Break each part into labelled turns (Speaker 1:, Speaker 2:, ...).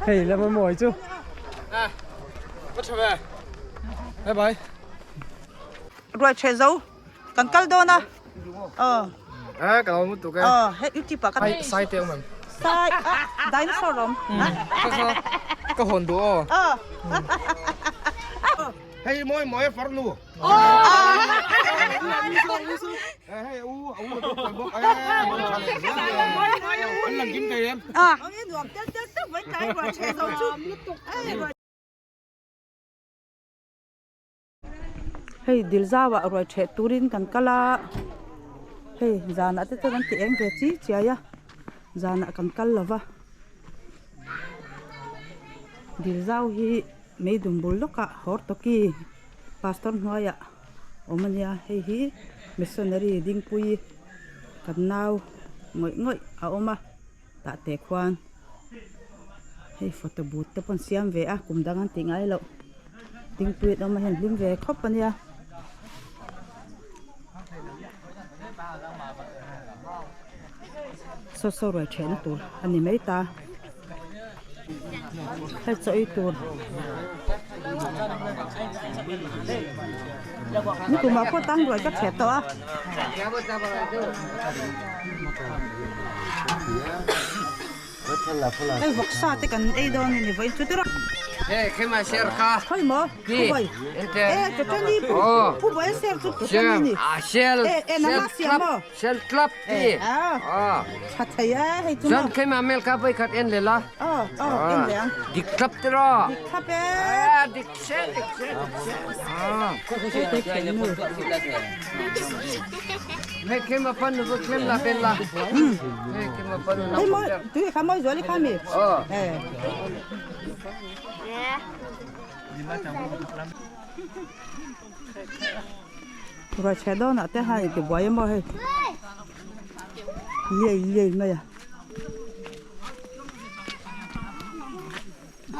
Speaker 1: Hei lama mawi chu.
Speaker 2: À, có chào về. Bye bye.
Speaker 3: Ruai che zo kan kal dawn a. Ờ.
Speaker 2: À, ka lo mu tuk e.
Speaker 3: Ờ, he YouTube ah kan.
Speaker 2: Sai sai te awm em?
Speaker 3: Sai a dinosaur awm.
Speaker 2: Ka kha ka hawn duh aw.
Speaker 3: Ờ.
Speaker 4: Hei mawi mawi a far nu. Hei u a u a tel bawk e. An lang kim thei em.
Speaker 3: À. Nuam tel tel tak mai tlai ruai che zo chu. Hei dil zauah ruai ṭheh turin kan kal a, hei zanah te chuan an ti eng ve chi chiai a, zanah kan kal lo va, dil zau hi meidum bul lawkah Hortoki pastor hnuaiah awm a nia, hei hi missionary dingpui kan nau ngawih ngawih a awm a tah teh khuan hei photo booth te pawh an siam ve a kum dang an tih ngai loh. Dingpuiin awm a hian hlim ve khawp a nia. Saw saw ruai thehna tur a ni mai ta. Hei chaw ei tur. Nikumah pawh tang ruai ka theh tawh a. Hei vawksa te kan ei dawn a ni vawiin chu tira.
Speaker 5: Hei khi ma ser kha.
Speaker 3: Khawi maw? Phu bawi. E Totani phu bawi a ser chu Totani ni.
Speaker 5: A sel.
Speaker 3: E e nangmah siam maw?
Speaker 5: Sel tlap ti.
Speaker 3: A tha thei a hei chu maw.
Speaker 5: Chuan khi ma mel kha vawi khat en le la.
Speaker 3: Aw aw en le ang.
Speaker 5: Dik tlap tiraw.
Speaker 3: Dik thlap e.
Speaker 5: Dik sel dik sel dik sel. Hei khi ma pan nu klem la pen la. Hei khi ma pan nu.
Speaker 3: Hei moi tui kha moi zuali kha mi.
Speaker 5: Eh.
Speaker 3: Ruai chhe dawn ah te han inti buai emaw hei. Liai liai mai a.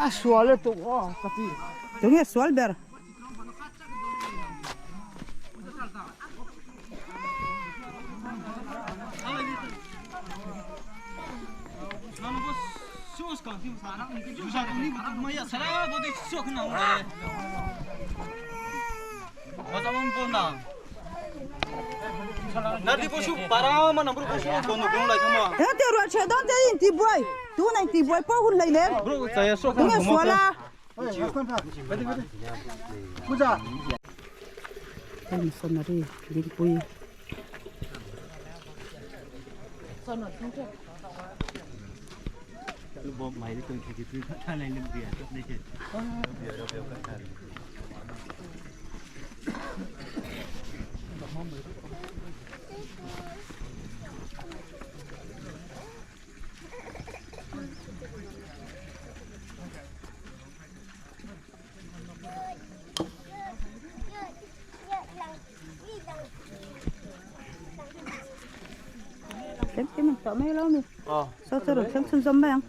Speaker 5: A sual a tuk aw ka ti.
Speaker 3: Tunge sual ber? Eng ruah chhe dawn te in tihbuai tuna in tihbuai pawh hun hleinem tunge sual a. Hei missionary dingpui. Thleng thleng ang tawh mai lo mi. Saw chu rawn thleng chhunzawm mai ang.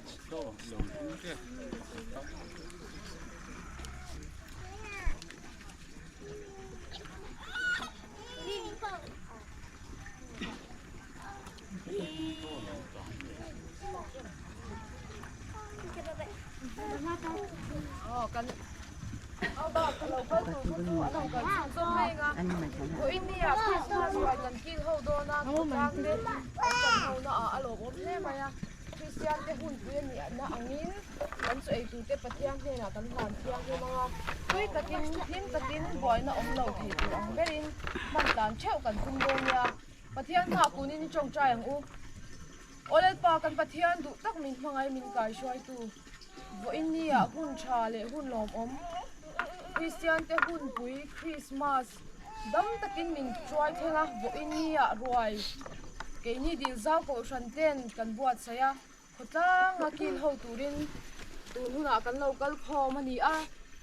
Speaker 6: Pathian hma kunin i tawngtai ang u. Aw Lalpa, kan Pathian duh tak min hmangaih min kaihruaitu, vawiin niah hun tha leh hun lawmawm, Kristiante hunpui Krismas dam takin min tuai thleng a, vawiin niah ruai keini dil zau kohhran ten kan buatsaih a, khawtlanga kil ho turin tun hunah kan lo kal khawm a ni a,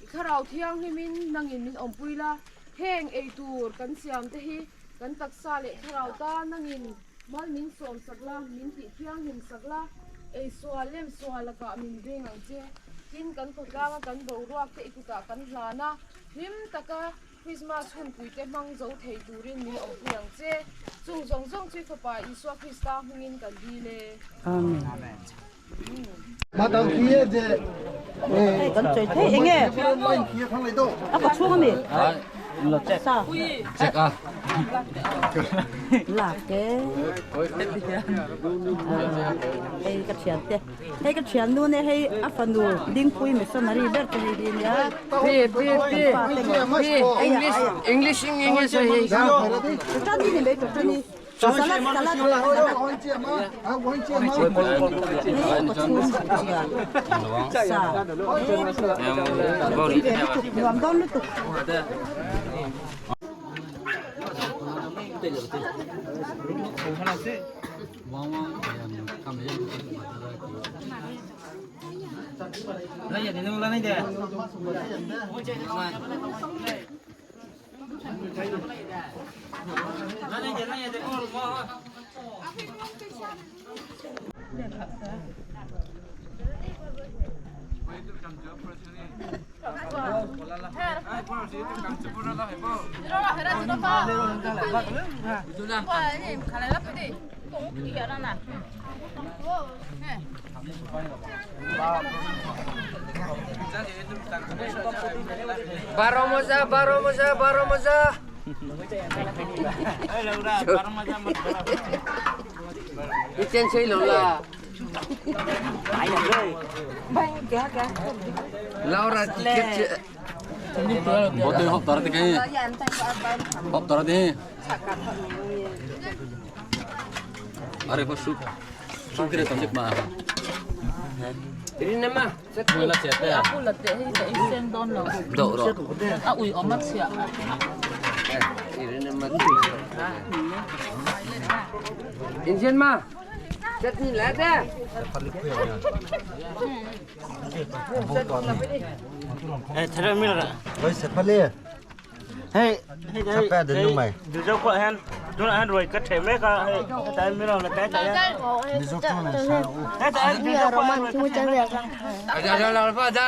Speaker 6: i thlarau thianghlimin nangin min awmpui la, heng eitur kan siam te hi Kan taksa leh thlarau tan nangin mal min sawm sak la, min tih thianghlim sak la, ei sual lem sual lakah min veng ang che. Tin, kan khawtlanga kan boruak te i kutah kan hlan a, hlim taka Krismas hunpui te hmang zo thei turin min awmpui ang che. Chung zawng zawng chu i Fapa Isua Krista hmingin kan dil e.
Speaker 3: Amen. Hei kan chawi thei eng nge a kaw chhung ami sa lak te hei ka thian te hei ka thian nu ne hei a fanu dingpui missionary ber te hei hi nia
Speaker 5: Pi pi pi pi English English English hei
Speaker 3: tani ni mai tani salad salad salad sa nuam dawn lutuk
Speaker 5: Baro moja baro moja baro moja Ichen sei lo la Laura ticket Rin ma
Speaker 3: a ui awm a chhiah
Speaker 5: Inchen ma Chutney la de Ada la pa da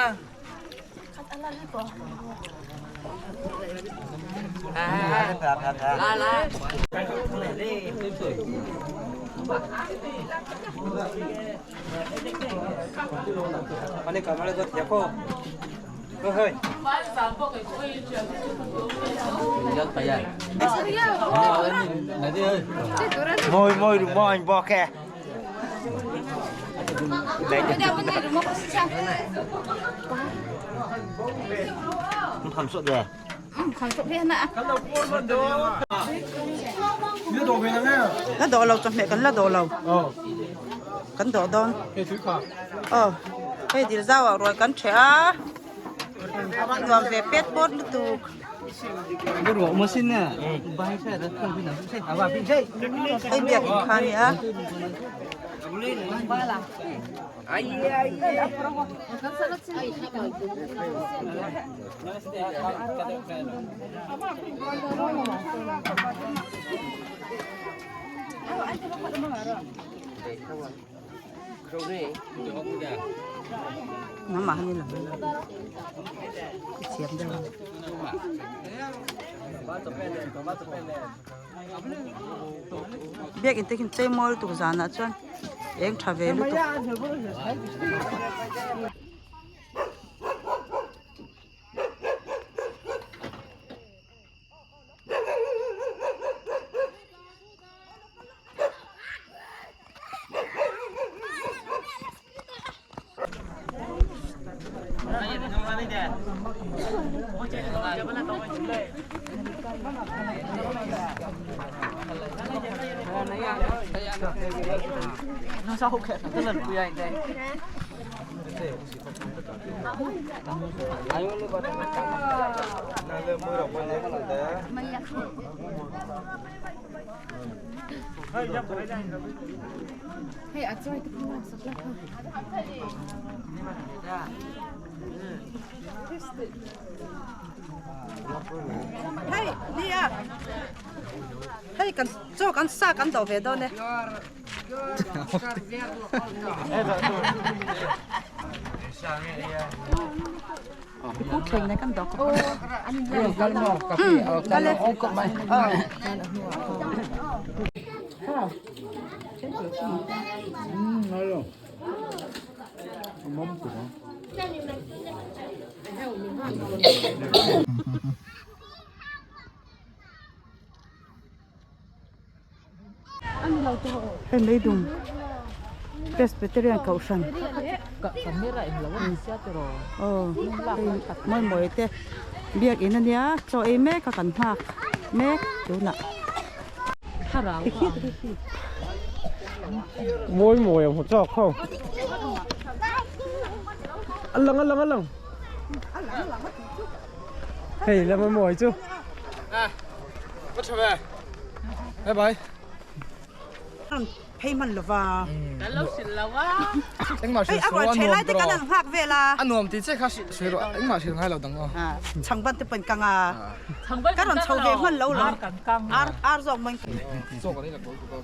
Speaker 5: La la
Speaker 3: La dawh lo chawhmeh kan la dawh lo kan dawh dawn aw hei dil zau ah ruai kan ṭheh a nuam ve pet pawt lutuk hei biakin kha a ni a. Nangmah han ila i thiam deuh ang. Biakin te khi chei mawi lutuk zanah chuan eng tha ve lutuk. Hei nia hei kan chaw kan sa kan do ve dawn e. Thleng ne kan do khawp kal e. Hei meidum Presbyterian kohhran aw hei mawi mawi te biakin ania chaw ei mek a kan nghak mek tunah.
Speaker 2: Mawi mawi ang hmu chak ho a lang a lang a lang hei lama mawi chu.
Speaker 4: Bye bye.
Speaker 3: Phei hman lova.
Speaker 5: Kan lo hrilh lo a.
Speaker 4: Engmah
Speaker 3: Hei
Speaker 4: hrilh
Speaker 3: a
Speaker 4: suh
Speaker 3: rual
Speaker 4: a
Speaker 3: ṭhe
Speaker 4: nuam
Speaker 3: lai te
Speaker 4: tawh
Speaker 3: kan
Speaker 4: rawh.
Speaker 3: han nghak vel a.
Speaker 4: A nuam tih che kha hrilh sawi rawh engmah hrilh ngai lo dang aw.
Speaker 3: Chhangban te pawhin kang a.
Speaker 5: Chhangban
Speaker 3: Ka rawn chho ve hman lo lo.
Speaker 5: Ar kan kang.
Speaker 3: Ar ar zawk mai.
Speaker 4: Chaw kan ei la kawl tuk a.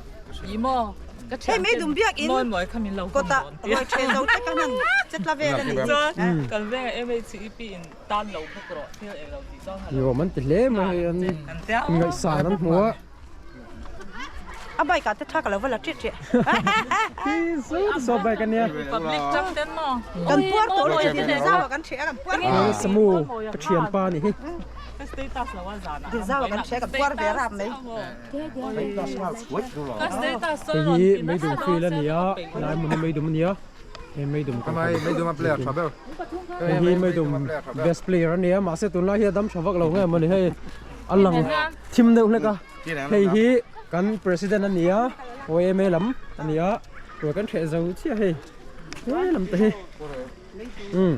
Speaker 5: I maw? Ka
Speaker 3: Hei
Speaker 5: thian
Speaker 3: mei dum biak in
Speaker 5: mawi mawi kha min lo
Speaker 3: kawt ah rual ṭhe zo te kan han che tla vel a ni.
Speaker 5: Chuan kan vengah MHCEP in tan lo bawk rawh thil ei lo tih chuan
Speaker 2: Ni awm an ti hle mai hei an ngaihsan an hmu a.
Speaker 3: A bike ah te tha ka lo va la ṭiah ṭiah.
Speaker 2: Hi saw saw bike a nia.
Speaker 5: Public chang ten maw?
Speaker 3: Kan puar tawh lo dil zau ah kan ṭheh a kan puar
Speaker 2: He Samu ka ṭhianpa a ni hi.
Speaker 5: Ka status lo a zan ah.
Speaker 3: Dil zau ah kan ṭheh a kan puar ve rap mai.
Speaker 5: Ka status
Speaker 2: Hei hi meidum field a ni a, helai hmun hi meidum a ni a. Hei meidum
Speaker 4: Ka mai meidum a player tha ber.
Speaker 2: Hei hi meidum best player a ni a, mahse tunlai hi a dam tha vak lo nge mawni hei a lang thim deuh hlek a. Hei hi kan president a ni a, YMA lam a ni a, ruai kan hreh zo chiah hei he lam te hi. Umm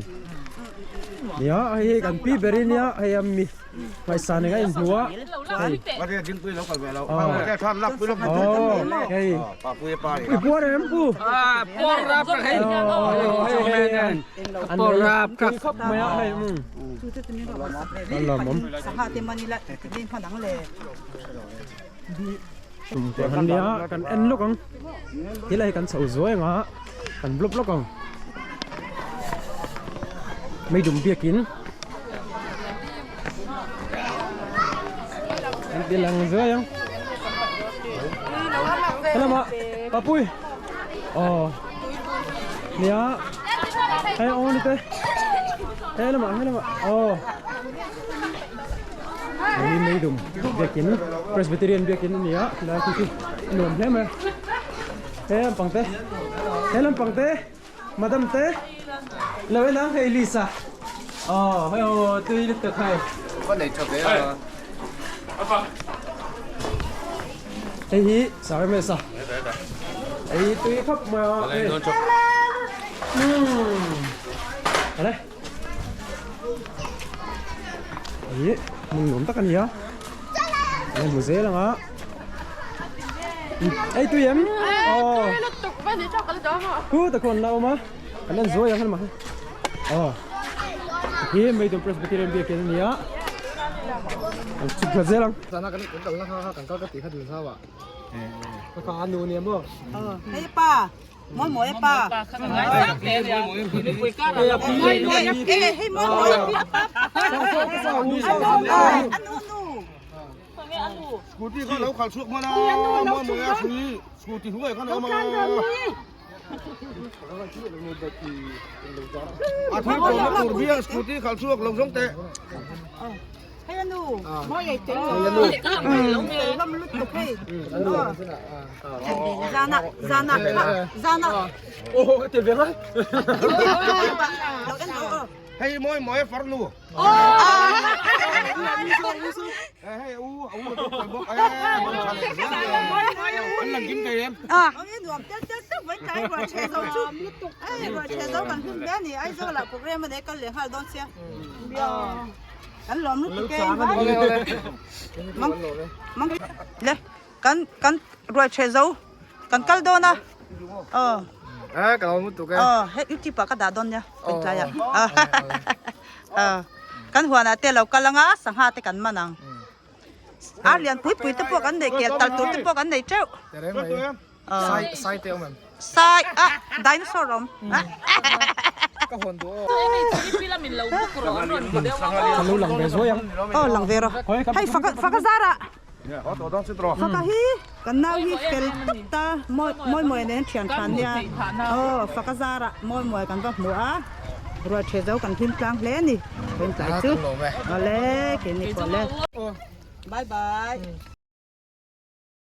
Speaker 2: nia hei hi kan pi ber in nia hei a mi ngaihsan eng a inhmu a hei aw hei i puar em pu aw hei hei an khawp mai a hei umm a lawmawm han nia kan en lawk ang thil hei kan chho zuai ang a kan blawp lawk ang meidum biakin an ti lang zuai ang helama papui aw nia hei aw ni te helama helama aw Hei meidum biakin Presbyterian biakin a ni a helai khi khi a nuam hle mai he lampang te he lampang te madam te lo en ang hei Lisa aw hei aw tui lutuk hei hei hi Sarmesa hei tui khawp mai a hei umm ale. Ih hmun nuam tak a ni a an hmu zel ang a ei tui em aw khu ta khawn la awm a kan en zuai ang helmah hi aw hi Meidum Presbyterian biakin a ni a an chhuk thla zel ang
Speaker 3: Hei pa Mawi mawi pa. Hei mawi mawi pa. Anu nu.
Speaker 4: Scooty kha lo khal chhuak hman a mawi mawi a hrui scooty hnuai khan a awm a. A thil tawhna tur bial scooty khal chhuak lo zawng teh.
Speaker 3: Hei anu. Mawi ei tel lo. Lam lutuk hei. Zana zana zana.
Speaker 2: Ô tiền về ngay.
Speaker 4: Hei mawi mawi farnu. Hei u u an lang kim thei em.
Speaker 3: À. Nuam tel tel tel với cái rồi che dâu chú. Ê rồi che dâu kan hun be ni ai zo la program ne kal le hal don sia. Kan lom lutuk e. Mang mang le kan kan ruai che zo kan kal dawn a aw
Speaker 4: Eh ka lawm lutuk e.
Speaker 3: Aw he youtube ah ka dah dawn nia tlai ah aw kan huan ah te lo kal anga sangha te kan man ang ar lian pui pui te pawh kan nei kel tal tur te pawh kan nei teuh
Speaker 4: Sai sai te awm em?
Speaker 3: Sai a dinosaur awm.
Speaker 4: Ka hawn duh aw.
Speaker 2: Ka lo lang ve zuai ang.
Speaker 3: Aw lang ve rawh. Hei faka faka zar ah. Faka hi kan nau hi fel tak ta mawi mawi nen thian than nia aw faka zarah mawi mawi kan va hmu a ruai the zo kan hlim tlang hle a ni vawiin tlai chu awle keini pawh le bye bye.